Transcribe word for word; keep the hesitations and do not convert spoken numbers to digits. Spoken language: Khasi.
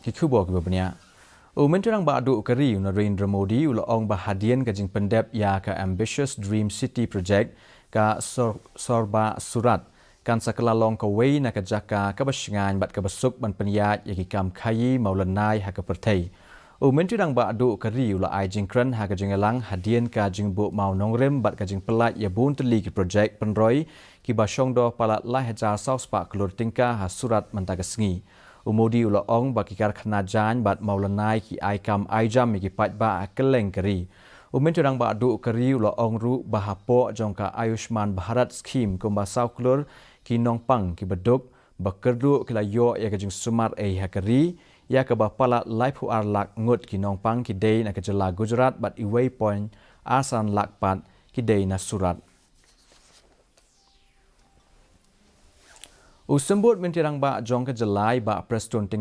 Ki khubor kiba bniah. U Myntri Rangbah Duh ka ri u Narendra Modi u la ong ba hadien ka jingpyndep ïa ka Ambitious Dream City Project, ka sor, sorbah Surat kan sa kylla long kawei na ka jaka kaba shngaiñ bad kaba suk ban pynïaid ïa ki kam khaïi mawlynnai ha ka pyrthei. U Myntri Rangbah Duh ka ri u la ai jingkren ha ka jingïalang hadien ka jingbuh mawnongrim bad ka jingpyllait ïa bun tylli ki projek pynroi kiba shongdor palat lai hajar saw spah klur tyngka ha Surat mynta ka sngi. U Modi u la ong ba ki karkhana jaiñ bad mawlynnai ki ai kam ai jam ïa ki paidbah ha kylleng ka ri. U Myntri Rangbah Duh ka ri u la ong ruh ba hapoh jong ka Ayushman Bharat Scheme kumba saw klur ki nongpang kiba duk ba kyrduh ki la ïoh ïa ka jingsumar ei ha ka ri, ïa kaba palat laiphew ar lak ngut ki nongpang ki dei na ka jylla Gujarat bad uwei point ar san lak pat ki dei na Surat. U Symbud Myntri Rangbah jong ka jylla i Bah Prestone Tynsong